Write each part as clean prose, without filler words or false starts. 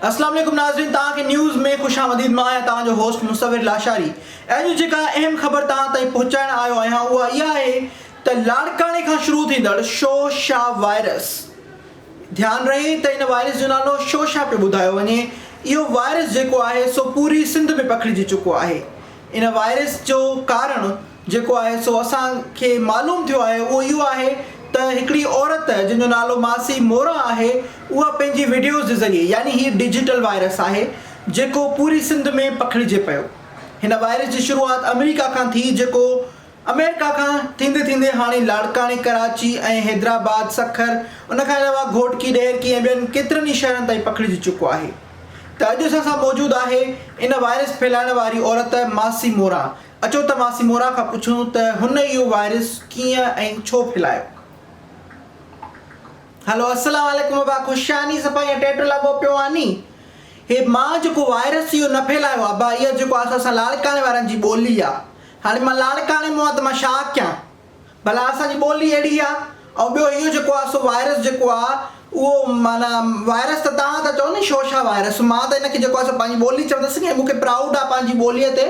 اسلام عليڪم ناظرين توهان کي نيوز ۾ خوش آمديد مان آهيان توهان جو هوسٽ مصور لاشاري اڄ جيڪا اهم خبر توهان تائين پهچائڻ آيو آهيان اها اها آهي ته لاڙڪاڻي کان شروع ٿيندڙ شو شا وائرس ڌيان رهي ته ان وائرس جو نالو شو شا پيو ٻڌايو وڃي اهو وائرس جيڪو آهي سو پوري سنڌ ۾ پکڙجي چڪو آهي ان وائرس جو ڪارڻ جيڪو آهي سو اسان کي معلوم ٿيو آهي اهو اهو آهي ته هڪڙي عورت جنهن جو نالو ماسي موران آهي اها پنهنجي وڊيوز جي ذريعي يعني هي ڊجيٽل وائرس آهي جيڪو پوري سنڌ ۾ پکڙجي پيو هن وائرس جي شروعات آمريڪا کان ٿي جيڪو آمريڪا کان ٿيندي ٿيندي هاڻي لاڙڪاڻي ڪراچي ۽ حيدرآباد سکر ان کان علاوه گهوٽڪي ڏهرڪي ۽ ٻين ڪيترن ئي شهرن تائين پکڙجي چڪو آهي ته اڄ اسان سان موجود آهي ان وائرس ڦهلائڻ واري عورت ماسي موران اچو ته ماسي موران کان پڇون ته هن اهو وائرس ڪيئن ۽ ڇو ڦهلايو. هلو السلام عليڪم ابا خوش آني صفا ائين ٽيٽو لڳو پيو آني هي مان جيڪو وائرس اهو نه ڦهلايو ابا اهو جيڪو آ سو اسان لاڙڪاڻي وارن جي ٻولي آ هاڻي مان لاڙڪاڻي مون آ ته مان شا ڪيان ڀلا اسان جي ٻولي اهڙي آ ۽ ٻيو اهو جيڪو آ سو وائرس جيڪو آ اهو معنيٰ وائرس ته توهان ٿا چئو نه شوشا وائرس مان ته ان کي جيڪو آ سو پنهنجي ٻولي چوندس ني مون کي پرائوڊ آ پنهنجي ٻوليء تي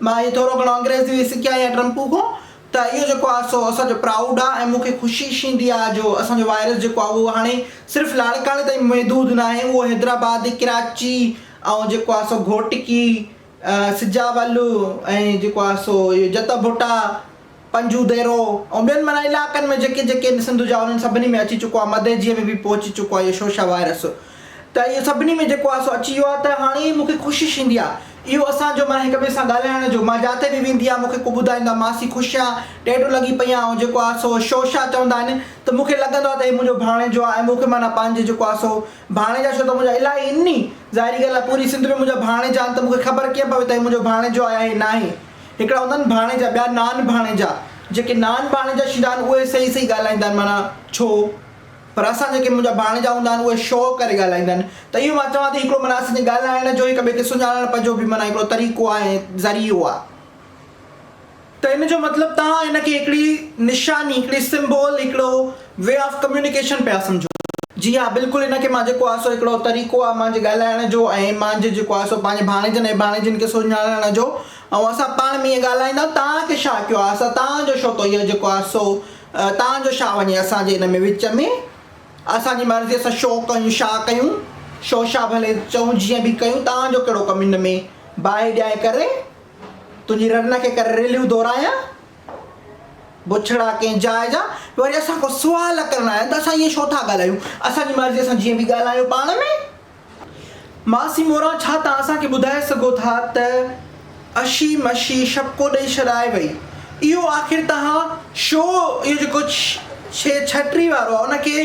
مان اهو ٿورو گهڻو انگريزي به سکي آهيان ٽرمپو کان ته اهو جيڪو آ سو اسان جو پرائوڊ آ ۽ مون کي خوشي ٿيندي آ جو اسان جو وائرس جيڪو آ اهو هاڻي صرف لاڙڪاڻي تائين محدود ناهي اهو حيدرآباد ڪراچي ۽ جيڪو آ سو گهوٽڪي سجاول ۽ جيڪو آ سو اهو جت ڀٽا پنجو ديرو ۽ ٻين معنيٰ علائقن ۾ جيڪي جيڪي آهن سنڌ جا انهن سڀني ۾ اچي چڪو آهي مدئجيء ۾ به پهچي چڪو آهي اهو شوشا وائرس ته اهو سڀني ۾ جيڪو آهي سو اچي ويو آهي ته هاڻي مون کي خوشي ٿيندي آهي اهو اسان جو معنيٰ هڪ ٻئي سان ڳالهائڻ جو مان جاتي به ويندي آهيان مون کي ڪو ٻڌائيندو آهي ماسي خوش آهيان ٽيٽو لڳي پئي آهيان ۽ جيڪو آهي سو شوشا چوندا آهن ته مون کي لڳندو آهي ته هي منهنجو ڀاڻيجو آهي ۽ مون کي معنيٰ پنهنجي جيڪو آهي سو ڀاڻيجا ڇو ته منهنجا الاهي آهن ني ظاهري ڳالهه آهي پوري سنڌ ۾ منهنجا ڀاڻيجا آهن ته مون کي خبر ڪيئن پوي ته هي منهنجو ڀاڻيجو آهي يا هي ناهي. هڪڙا هوندا آهن ڀاڻيجا ٻيا نان ڀاڻيجا جيڪي نان ڀاڻيجا ٿيندا آهن اهي صحيح صحيح ڳالهائيندا آهن معنيٰ ڇو پر اسان جيڪي منهنجا ڀاڻيجا هوندا آهن اهي شو ڪري ڳالهائيندا آهن ته اهو مان چوان ٿي هڪڙو معنيٰ اسان جي ڳالهائڻ جو هڪ ٻئي کي سڃاڻڻ جو به معنيٰ هڪڙو طريقو آهي ۽ ذريعو آهي. ته ان جو مطلب توهان ان کي هڪڙي نشاني هڪڙي سمبول هڪڙو وي آف ڪميونيڪيشن پيا سمجهو. جي ها بلڪل ان کي مان جيڪو آهي سو هڪڙو طريقو آهي مانجي ڳالهائڻ جو ۽ مانجي جيڪو آهي سو پنهنجي ڀاڻيجن ۽ ڀاڻيجين کي سڃاڻڻ جو ۽ اسان پاڻ ۾ ائين ڳالهائيندا آهيون توهان کي ڇا ڪيو آهي اسان توهان جو ڇو ٿو اهو جيڪو آهي سو توهان جو ڇا وڃي اسان جي ان ۾ وچ ۾ اسان جي مرضي اسان شو ڪيون ڇا ڪيون شو شا ڀلي چئون جيئن به ڪيون توهان جو ڪهڙو ڪم ان ۾ باهه ڏيائي ڪري تنهنجي رن کي ڪري ريليون دهرايان. بڇڙا ڪنهن جاء جا وري اسان کان سوال ڪرڻ آيا آهن ته اسان ائين ڇو ٿا ڳالهايون؟ اسان جي مرضي اسان جيئن به ڳالهايون پاڻ ۾. ماسي موران ڇا توهان اسان کي ٻڌائي سگهو ٿا ته اشي مشي شپڪو ڏئي ڇڏائي وئي اهو آخر توهان شو اهو جيڪو ڇي ڇٽري وارو آهي ان کي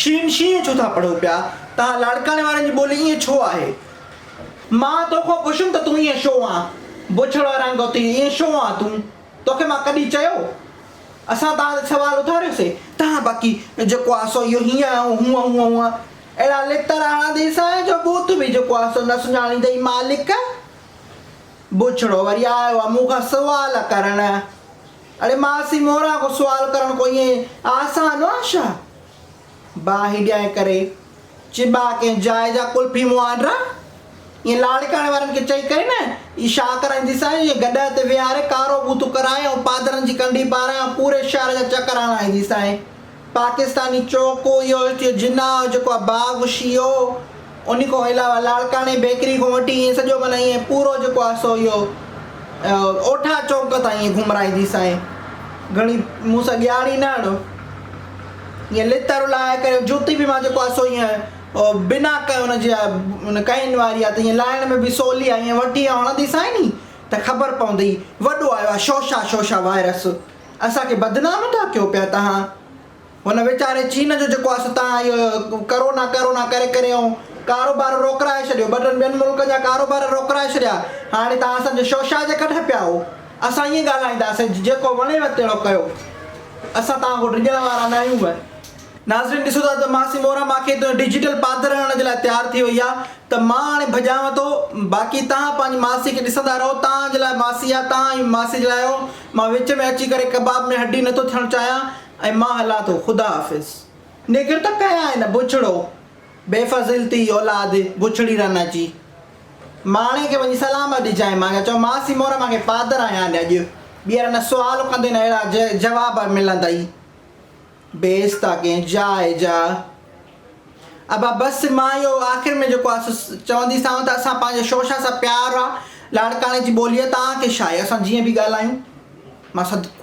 شين شينهن ڇو ٿا پڙهو پيا توهان لاڙڪاڻي وارن جي ٻولي ائين ڇو آهي؟ مان توکان پڇيم ته تون ائين شو آن بڇڙو رنگ اٿئي ائين شو آن تون؟ توکي مان ڪڏهن چيو؟ اسان توهان تي سوال اٿاريوسي، توهان باقي جيڪو آهي سو اهو هيئن ۽ هونء هونء هونء اهڙا لتر هڻنديسانء جو ٻوٿ به جيڪو آهي سو نه سڃاڻيندئي مالڪ بڇڙو وري آيو آهي مون کان سوال ڪرڻ. اڙي ماسي موران کان سوال ڪرڻ ڪو ائين آسان آهي ڇا؟ باهه ڏيانء ڪري چٻا ڪنهن جاء جا قلفي مهانڊا ائين لاڙڪاڻي وارن کي چئي ڪري نه اي شاهه ڪرائينديسانء ائين گڏهه تي ويهاري ڪارو ٻوٿ ڪرائي ۽ پادرن جي ڪنڍي پارائي ۽ پوري شهر جا چڪر هڻائينديسانء پاڪستاني چوڪ اهو اهو جناح جيڪو آهي باغ شيعو انهي کان علاوه لاڙڪاڻي بيڪري کان وٺي ائين سڄو معنيٰ ائين پورو جيڪو آهي سو اهو اوٺا چوڪ تائين ائين گهمرائينديسانء گهڻي مون سان ڳياڙي نه هڻ. ائين لتر لاهي ڪري جوتي به مان جيڪو آهي سو ائين بنا ڪنهن ان جي ان ڪهين واري آهي ته ائين لاهڻ ۾ به سولي آهي ائين وٺي هڻنديسانء ني ته خبر پوندئي وڏو آيو آهي شوشا شوشا وائرس اسان کي بدنام ٿا ڪيو پيا تهان هن ويچاري چين جو جيڪو آهي سو تهان اهو ڪرونا ڪرونا ڪري ڪري ۽ ڪاروبار روڪرائي ڇڏيو ٻه ٽن ٻين ملڪن جا ڪاروبار روڪرائي ڇڏيا هاڻي تهان اسان جي شوشا جي ڪڍ پيا آهو اسان ائين ڳالهائينداسين جيڪو وڻيو تهڙو ڪيو. اسان توهان کان ڊڄڻ وارا نه آهيون. ناظرين ڏسو ٿا ته ماسي مورا ماکي تنهنجو ڊجيٽل پادر هڻڻ جي لاء تيار ٿي وئي آ ته مان هاڻي ڀڄانو ٿو باقي توهان پنهنجي ماسي کي ڏسندا رهو توهان جي لاء ماسي آ توهان ئي ماسي جي لاء آهيو مان وچ ۾ اچي ڪري ڪباب ۾ هڏي نٿو ٿيڻ چاهيان ۽ مان هلان ٿو خدا حافظ. نگر ته ڪيا آهن بڇڙو. بي فضيلتي اولاد بڇڙي رن اچي. ماڻي کي وڃي سلام ڏجانء مان چئو ماسي مور مان کي پادر آهيان اڄ ٻيهر نه سوال ڪندي نه اهڙا جواب ملندئي. بي عزتا ڪنهن جاء جا. ابا بس مان اهو آخر ۾ جيڪو آ سو چونديسانو ته اسان پنهنجي شوشا سان پيار آ لاڙڪاڻي جي ٻولي آ توهان کي ڇا آهي اسان جيئن به ڳالهايون مان صدقو.